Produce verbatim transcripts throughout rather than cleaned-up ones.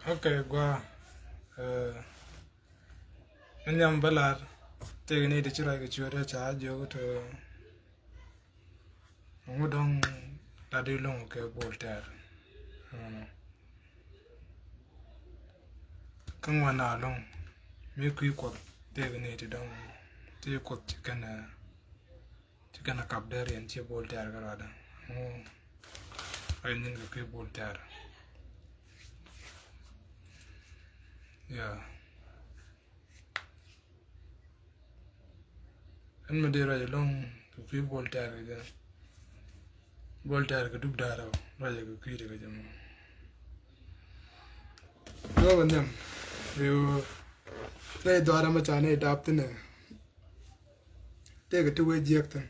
Ok, gua. Min yam balar teg ni ti ci rɔy kɛ ciöt ca jiök ti ŋu dɔŋ la di loŋ kɛ bol tɛr. Kä ŋuan a loŋ mi kui̱ kuɔth teg ni ti dɔŋ ti kuɔth ci kɛn ci kɛn a kap dee riɛn ci bol tɛr kɛ rɔadɛ. Ŋu rɔy nyin kɛ kui̱ bol tɛr. Ya. Ɛn mi dee ruac ɛlɔ̱ŋ kɛ kui̱ bol tɛr kɛ jɛ. Bol tɛr kɛ dup da̱rä ruac kɛ kui̱ kɛ jɛ mɔ. Duɔ̱ɔ̱k ɛ nhiam. Riw rɛy dhɔaarä mɛ ca ni dap thinɛ. Tëëkɛ ti wee jiɛk thin.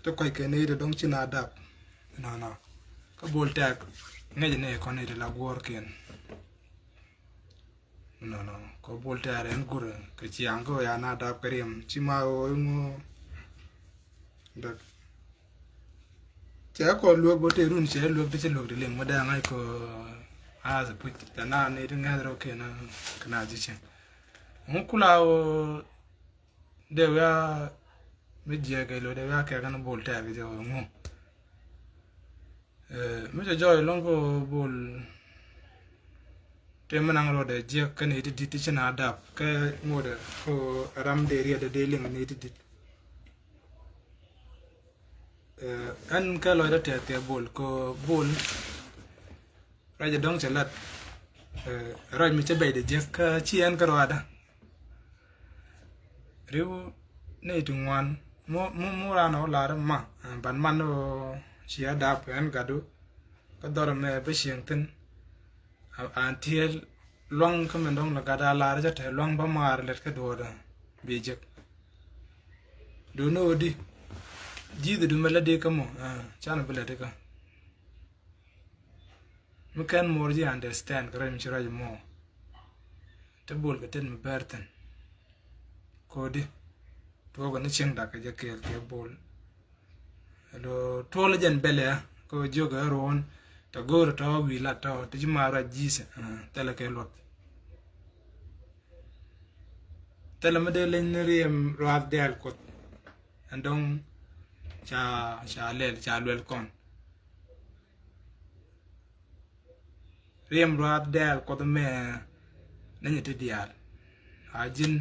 Ti kɔc kɛ ni ti dɔ̱ŋ ci na dap. Nɔnɔ. Kä bol tɛr ŋäc ni kɔn ni ti la guɔ̱ɔ̱rkiɛn. Nɔnɔ kɔ bol tɛɛr ɛn gurɛ kɛ ciaŋ kä ya na dap kɛ riɛm ci ma ɣöö iŋu. Däk cɛ kɔ luek bä te run cɛ luek ti cɛ luek ti liŋ ma dee ŋa̱c kɔ. Ath puc tɛ na ni ti ŋɛth rɔ kɛn kɛ na ji̱ cɛn. Ŋu kula ɣöö dee wia mi jiɛk kɛ lo dee wia kɛ kɛn bol tɛɛr kɛ jɛ ɣöö ŋu. Mi cɛ jɔɔc lɔŋ kɛ bol. Tëë mi naŋ rɔɔdɛ jiɛk kä ni ti dit ti ci na dap kä ŋotdɛ kɛ ram dee riɛt dee liŋ ni ti dit. Ɛn kɛ lɔcdä tɛth kɛ bol kɛ bol. Ruac dɔ̱ŋ cɛ lat ruac mi cɛ bɛcdɛ jiɛk kä ci ɛn kä ruaadä. Riw ni ti ŋuan mu mu ran ɔ lar ma ban man ɔ. Cia dap ɛn gadu kä dhɔr mɛ bä cieŋ thin. An tiel luaŋ kä mɛ dɔŋ la gat a lar ca tɛ luaŋ ba maar lɛt kä duɔɔdä bi jek. Du ni odi ji̱th du mɛ la di kä mɔ can bi lɛt kä. Mi kɛn mor ji̱ understand kɛ rɛc mi ci rɛc mɔ. Te bol kɛ tet mi bɛr thin. Kodi tuɔɔk ni cieŋ dak kɛ jɛ kɛɛl kɛ bol. Lo tuɔl jɛn bɛlɛ kɛ jiök kɛ ruɔn tɛ go̱o̱r tɔ wi̱i̱ lat tɔ ti ci ma ruac ji̱th. Thilɛ kɛ luɔth. Thilɛ mi dee leny ni riɛm ruath dɛɛl kuoth. Ɛn dɔŋ ca ca lɛl ca luɛl kɔn. Riɛm ruath dɛɛl kuɔth mɛ ni nyi ti diaal a ji̱n.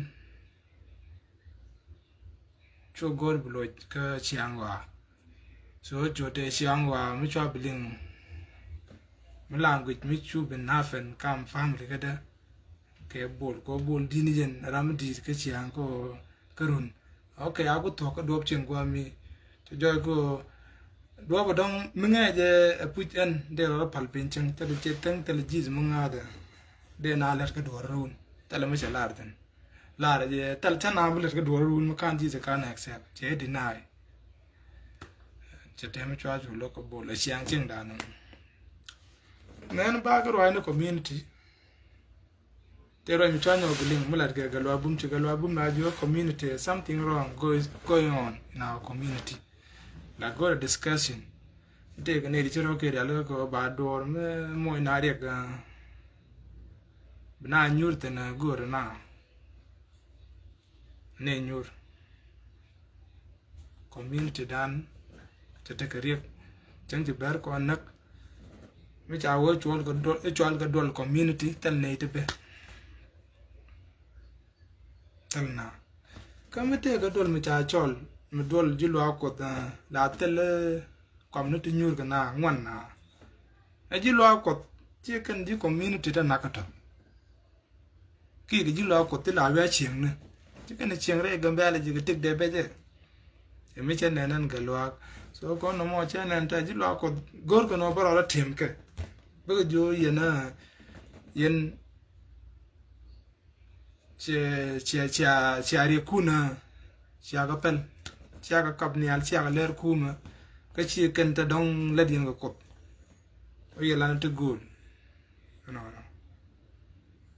Cu go̱r bi loc kä ciaŋ waa. So cu te ciaŋ waa mi cua bi liŋ mi language mi cu bi nafen kam family kädä. Kɛ bol kɛ bol dini jɛn ram mi di̱i̱t kä ciaŋ kɛ kä run. Ok, a ku thuɔ̱k kä duɔp cieŋ guami. Cɛ jɔɔc kɛ duɔp a dɔŋ mi ŋɛɛ jɛ ɛ puc ɛn dee rɔ pal piny cieŋ thilɛ ciɛ theŋ thilɛ ji̱th mi ŋa̱a̱dɛ. Dee na lɛt kä duɔr run thilɛ mi cɛ lar thin. Lar jɛ thil ca na bi lɛt kä duɔr run mi kan ji̱th kan accept cɛ deny. Cɛ tɛm cua cu lo̱k kä bol a ciaŋ cieŋ dan. Nɛn ba kä ruac ni community. Te ruac mi cua nyɔk bi liŋ mi lat kɛ Gatluak Bum ci Gatluak Bum na jiök community something wrong go- going on in our community. La go̱r a discussion. Te kɛ nɛy di ci rɔ kɛ rial kɛ ba duɔr mi moc na riɛk. Bi na nyur thin go̱r na nɛ nyur. Community dan te tekɛ riek cäŋ ci bɛr kɔn näk. Mi ca wee cuɔl kɛ duɔl, cuɔl kɛ duɔl community thil nɛy ti bɛ. Thil na kä mi tëë kɛ duɔl mi ca cɔl mi duɔl ji̱ luaak kuɔth la thil kɔm ni ti nyuur kɛ na ŋuan na. Ɛ ji̱ luaak kuɔth ci kɛn ji̱ community te nak kä tɔ. Ki kɛ ji̱ luaak kuɔth ti la wiaa cieŋni ci kɛn cieŋ rɛy Gambɛla ji̱ kɛ tik dee bɛcɛ. Ɛ mi cɛ nɛn ɛn Gatluak. So kɔn nɔmɔ cɛ nɛn tɛ ji̱ luaak kuɔth go̱r kɛ nɔ bä rɔ la tiɛm kɛ bikɛ jiö yɛn yɛn. Cia cia cia cia riɛk kun cia kɛ pɛl cia kɛ kap nial cia kɛ lɛr kumä. Kä ci kɛn tɛ dɔŋ lät yɛn kɛ kuɔth. Wä yɛ lan ti go̱o̱l. Nɔnɔ.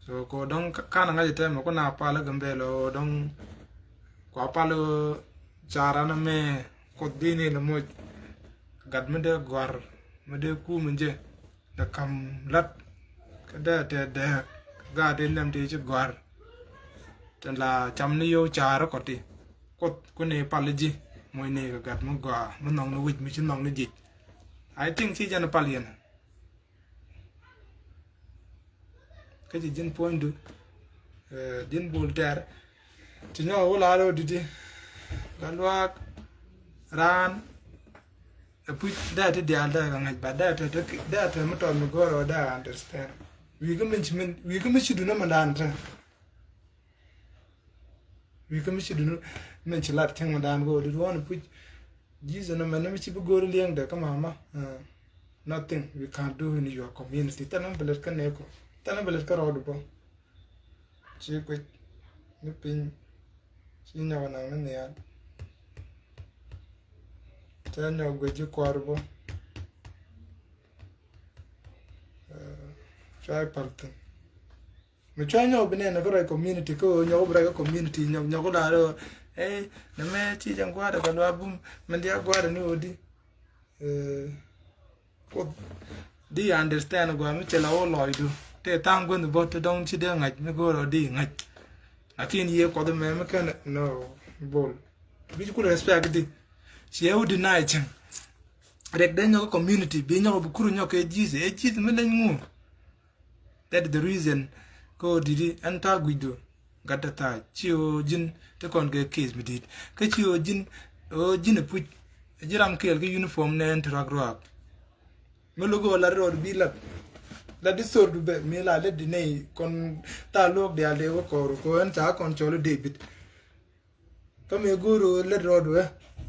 So kɔ dɔŋ kanɛ ŋa̱c tɛmɛ kɔ na pal Gambɛla dɔŋ. Kua pal caran mɛ kuɔth dini lɛ moc. Gat mi dee gɔar mi dee kum jɛ. Dee kam lat Dee tɛ dee gaat in nɛm ti ci gɔ̱a̱r. Tɛ la cam ni yio̱w ca̱a̱r kɔti. Kuoth kuni pal ji̱ muc ni kɛ gat mi gɔaa mi nhɔk ni wi̱c mi ci nhɔk ni jic. I think ci jɛn pal yɛn. Kä ci ji̱n puɔ̱nydu, eh, ji̱n Bol Tɛr. Ci nyɔk wä la rɔ didi. Kä luaak raan. Ɛ puc dee ti diaal dee kɛ ŋa̱c, but dee ti, dee ti mi tɔt mi go̱o̱r ɔ dee understand. Wi̱i̱ kä mi ci min, wi̱i̱ kä mi ci dun ɛ mi daan te. Wi̱i̱ kä mi ci dun ɛ mi ci lat cäŋ mi daan go̱o̱r di duɔ̱ɔ̱n ɛ puc. Jesus nɔ mɛn mi ci bi go̱o̱r liɛŋ dee kä mama. Uh, nothing we can do in your community. Thilɛ mi bi lɛt kä nɛɛk ɔ. Thilɛ mi bi lɛt kä rɔɔdu bä. Ci kuec ni piny. Ci nyɔk naŋ ni nhial. Cɛ nyɔk guic ji̱ kua̱r bä. Eh, cuay pal thin. Mi cuay nyɔk bi nɛn kä rɔy community kä ɣöö nyɔk bi rɔy kä community nyɔk nyɔk la rɔ. Eh, nɛ mɛ ci jɛ gua̱a̱r kɛ luaar bum mɛ dia gua̱a̱r ni ɣöö di. Eh, Kuoth di understand gua mi cɛ la wä lɔcdu. Tɛ tha̱a̱ŋ guänh bä te dɔ̱ŋ ci dee ŋa̱c mi go̱o̱r ɔ di ŋa̱c. Lakin yie kuɔth mɛ mi kɛn nɔ Bol. Bi ci kul respect di. Ci ɛ wä deny cäŋ. Rɛk dee nyɔk community bi nyɔk bi kur nyɔk kɛ ji̱th. Ɛ ji̱th mi leny ŋu. That is the reason. Kä ɣöö di̱t ɛn ta̱a̱ gui̱cdu. Gat tɛ tha̱a̱c ci ɣöö ji̱n ti kɔn kɛ case mi di̱i̱t. Kä ci ɣöö ji̱n, ɣöö ji̱n ɛ puc. Ji̱ ram kɛɛl kä uniform nɛɛn ti ruak ruak. Mi lo̱k ɣöö lat rɔɔd bi lat. Lat di thordu bɛ mi la lät di nɛy kɔn tha̱a̱ luɔ̱k diaal dee wä kɔɔr kɛ ɣöö ɛn ca kɔn cɔl i̱ David. Kä mëë go̱o̱r ɣöö lät rɔɔdu ɛ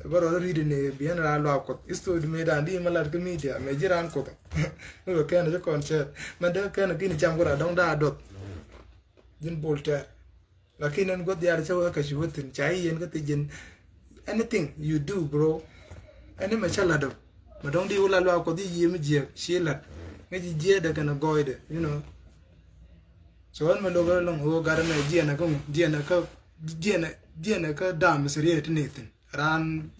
bä rɔɔdu ri̱t ni biɛn raan luaak Kuɔth. History mëë dan di ma lat kä media mëë ji̱ raan Kuɔth. Mi bɛ kɛn ci kɔn cɛɛt mɛn dee kɛn kini cam kura dɔŋ daa duɔth. Ji̱n Bol Tɛr. Lakin ɛn guɔth diaal cä wee kä ci wä thi̱n ca i̱ yɛn kä thi̱ ji̱n. Anything you do, bro. Ɛn imɛ cä lat ɔ. Mɛ dɔ̱ŋ di wä la luaak Kuɔth i̱ yiëë mi jiääk ci lat. Ŋäc ji̱ jiääkdɛ kɛn a gɔɔydɛ, you know. So ɛn mɛ lo̱k ɛlɔ̱ŋ ɣöö gat ɛmɛ jiɛɛn ɛ kä ŋu, jiɛɛn ɛ kä, jiɛɛn ɛ, jiɛɛn ɛ kä da̱a̱m mi serious ti ni thi̱n. Raan,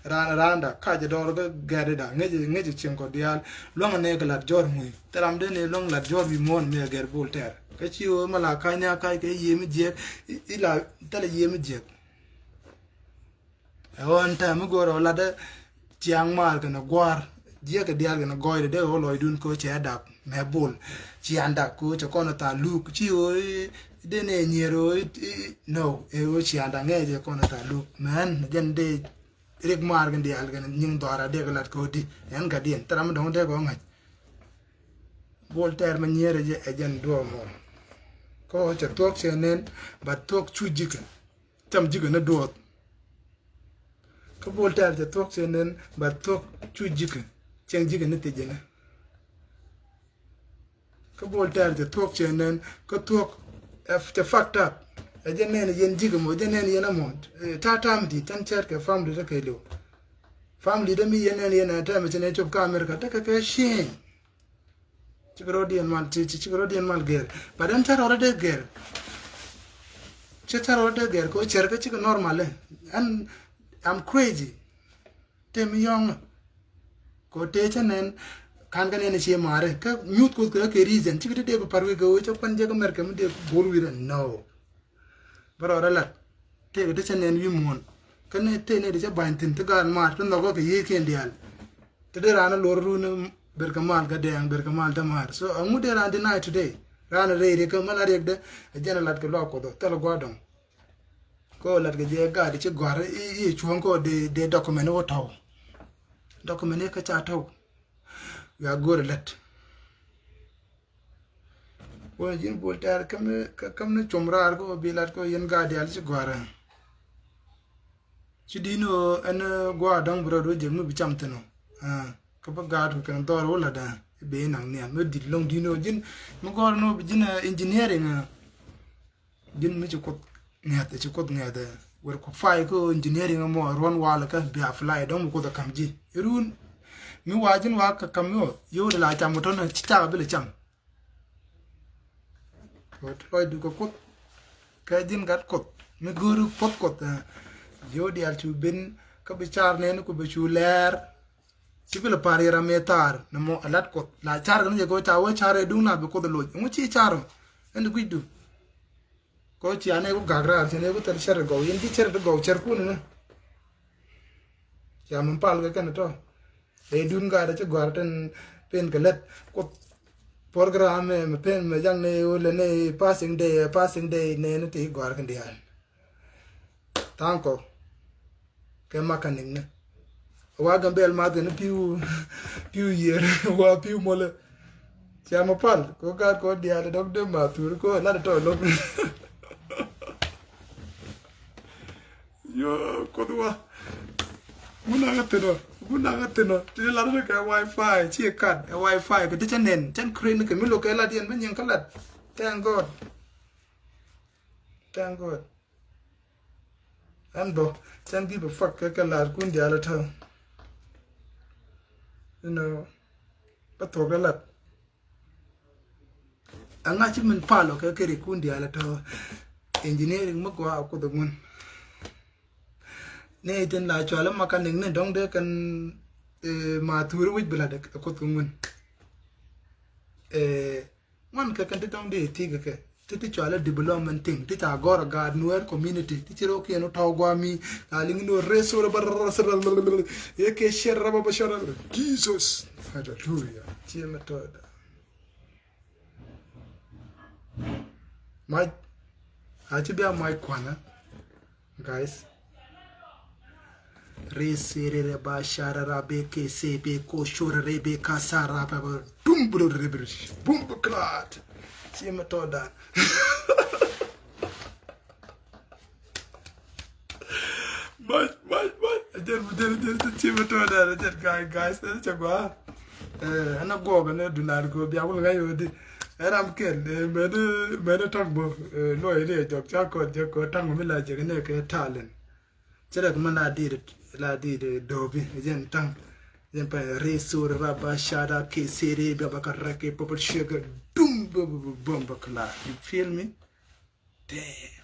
raan, raan da kac dɔɔr kä gɛ̈t da ŋäc, ŋäc cieŋ kɔ diaal. Luaŋ nɛ kɛ lat jɔr ŋuy. Thil ram dee ni luaŋ lat jɔr wi̱i̱ muɔ̱ɔ̱n mi ɛ gɛr Bol Tɛr. Kä ci ɣöö mɛ la ka̱ny ni a kac kɛ yiëë mi jiɛk, i, i la thilɛ yiëë mi jiɛk. Ɛ ɣöö ɛn täämɛ mi go̱o̱rɛ ɣöö latdä ciaŋ maar kɛnɛ gua̱a̱r jiäkɛ diaal kɛnɛ gɔɔydɛ dee ɣöö lɔcdun kɛ ɣöö cɛ dak mɛ Bol. Ciaŋ dak kɛ ɣöö cɛ kɔn ɛ tha̱a̱ŋ luk ci ɣöö dee nɛ nyier ɣöö, no, ɛ ɣöö ciaŋ dak ŋɛɛ cɛ kɔn ɛ tha̱a̱ŋ luk mɛn jɛn dee rik maar kɛn diaal kɛnɛ nyiŋ dhɔaara dee kɛ lat kɛ ɣöö di ɛn gat diɛn thil ram mi dɔ̱ŋ dee kɛ ɣöö ŋa̱c. Bol Tɛr mɛ nyier ɛ jɛn duɔɔk mɔ. Kɛ ɣöö cɛ thuɔ̱k cɛ nɛn, but thuɔ̱k cu ji̱kɛ. Cam ji̱kɛ ni duɔth. Kä Bol Tɛr cɛ thuɔ̱k cɛ nɛn, but thuɔ̱k cu ji̱kɛ. Cɛŋ ji̱kɛ ni thiec jɛ ni. Kä Bol Tɛr cɛ thuɔ̱k cɛ nɛn, kä thuɔ̱k ɛ cɛ fucked up. Ɛ jɛ nɛn yɛn ji̱kɛ mɔ, jɛ nɛn yɛn ɛmɔ. Ɛ, ta̱a̱ ta̱a̱m di̱t, tɛn cɛɛt kɛ family dɛ kɛ lo̱w. Family dɛ mi yɛn nɛn yɛn ɛ tɛmɛ cɛ nɛn cop kä America, dɛ kɛ kɛ cieŋ. Cikɛ rɔ̱diɛn mal, ci, ci, cikɛ rɔ̱diɛn mal gɛr. But ɛn cä rɔɔdɛ dee gɛr. Cä, cä rɔɔdɛ dee gɛr kɛ cɛr kä cikɛ normal ɛ. Ɛn, I'm crazy. Tëë mi yɔ̱ŋ. Kɛ tëë cä nɛn kan kä nɛn cie ma̱a̱rɛ kä nyuth Kuoth kɛ kɛ reason. Cikɛ ti dee bi pa̱r wi̱i̱ kɛ ɣöö cä kuan jɛ kä Mɛrkɛ mi dee go̱o̱r wi̱i̱ rɛ, no. Bä rɔɔdɛ lat. Tëëkɛ ti cä nɛn wi̱i̱ muɔ̱ɔ̱n. Kä ni tëë ni ti cä ba̱ny thi̱n ti gaat ma̱a̱r ti nhɔkä kɛ yiëëkiɛn diaal. Ti dee raan a lo̱r run ber kɛ mal kä dɛɛŋ, ber kɛ mal te ma̱a̱r. So aŋu dee raan deny today? Raan a rɛy riɛk kä mal a riɛkdɛ. A jɛn a lat kɛ luaak Kuɔth ɔ thil gua̱a̱r dɔ̱ŋ. Kɛ ɣöö lat kɛ jɛ gaat ci gɔ̱a̱r i̱, i̱ cuɔ̱ɔ̱ŋ kɛ ɣöö dee, dee document wä tɔ̱w. Document i̱ kä ca tɔ̱w. Wiaa go̱o̱rɛ lät. Wä ji̱n Bol Tɛr käm ni, käm ni com raar kä wä bi lat kä yɛn gaat diaal ci gɔ̱a̱rä. Ci di̱n ɣöö ɛn gua̱a̱r dɔ̱ŋ bi rɔɔd wä jek mi bi cam thi̱n ɔ. Kä bi gaat kɛ kɛn dhɔr wä lat ɛ bi naŋ nhiam mi di̱t lɔ̱ŋ di̱n ɣöö ji̱n mi gɔ̱a̱r ni wä bi ji̱n engineering. Ji̱n mi ci Kuoth ŋɛ̈th, ci Kuoth ŋɛ̈th ɛ wër ku fay kä engineering ɛmɔ ruɔ̱n wal kä bi apply dɔ̱ŋ mi Kuoth ɛ ka̱m ji̱. Irun mi wa ji̱n wa kä ka̱m yɔ yio̱w di la cam kɛ tɔ̱nɛ ci cak a bi lɛ cam. Kɛ ti lɔcdu kɛ Kuoth kɛ ji̱n gat Kuoth mi go̱o̱ri Kuoth Kuoth ɛ yio̱w diaal cu ben kä bi car nɛn ku bi cu lɛɛr. Ci bi lɛ pa̱r yɛ ram mëë thaar nɛ mɔ a lat Kuoth. La car kɛ ni jɛ kɛ wä ca wä car ɛ duŋ na bi Kuoth ɛ loc. Ɛŋu ci car ɔ? Ɛn di gui̱cdu. Kɛ wä cia nɛ ku gak raar ci nɛ ku thil cär ɛ gɔw. Yɛn ci cär ɛ gɔw cär kun ni. Cia min pal kɛ kɛn tɔ. Ɛ dun gat ɛ ci gɔ̱a̱r tin pen kɛ lät Kuoth. Program ɛ mɛ pen mɛ jaŋ nɛ wä lɛ nɛ passing day, passing day nɛ ni ti gɔ̱a̱r kɛ diaal. Tha̱a̱ŋ kɔ kɛ makanik ni. Wa Gambɛl math kɛ ni pi̱w, pi̱w yiër wa pi̱w molɛ. Cia mɛ pal kɔ gaat kɔ diaal dɔ̱k dee ma thur kɔ lat tɔ lo̱k. Yo, Kuoth wa. Ŋun a ŋa thin ɔ, ŋun a ŋa thin ɔ. Ti lat ni kɛ wifi, ci kat ɛ wifi kɛ ti cɛ nɛn, cɛn kren kɛ mi lo kɛ lat yɛn bi nyin kä lat. Thank God. Thank God. Ɛn bä cän give a fuck kɛ kɛ la̱r kun diaal ɛ täämɛ. You know, bä thuɔ̱k ɛ lat. Ɛŋa ci min pal ɔ kɛ kɛ ri kun diaal ɛ täämɛ. Engineering mi gɔaa a Kuoth ɛ ŋun. Ni tin la cual ɛ makanik ni dɔ̱ŋ dee kɛn, eh, ma thuri wi̱c bi lat ɛ Kuoth kɛ ŋun. Eh, Ŋuan kɛ kɛn ti tɔŋ di ti kɛ kɛ ti ti cualɛ development thing ti ca gɔr a gaat Nuer community ti ci rɔ kiɛn tɔw gua mi. Ca liŋ ni rɛ sor ba rɛ sor yɛ kɛ shɛr rɛ ba ba shɛr. Jesus. Hallelujah. Ci mɛ tɔ da. Mac a ci bia mac kuanä. Guys. Re sere re ba shara ra be ke se be ko shore re be ka sa ra ba ba dum bro re be bum bu klat. Ci mɛ tɔ da. Mac, mac, mac. A jɛn, a jɛn, a jɛn, a jɛn, ci mɛ tɔ da, a jɛn, guys, guys, a jɛn, guys. Eh, ɛn a guɔk ɛn a dunar kɔ bia wul ŋa̱c ɣöö di. Ɛ ram kɛl, eh, mɛn, mɛn taŋ bä, eh, luɔc ni ɛ jɔk ca kɔn jɛ kɔ taŋ mi la jɛ kɛ nɛ kɛ talent. Cɛ rɛ kɛ mɛn la dit, la dit, eh, do̱pi, jɛn taŋ. Jɛn pa ri sur ra ba shada kɛ seri bia ba ka rɛ kɛ pɔpɔ shɛk dum bä bä bä bä kla. You feel me? Damn.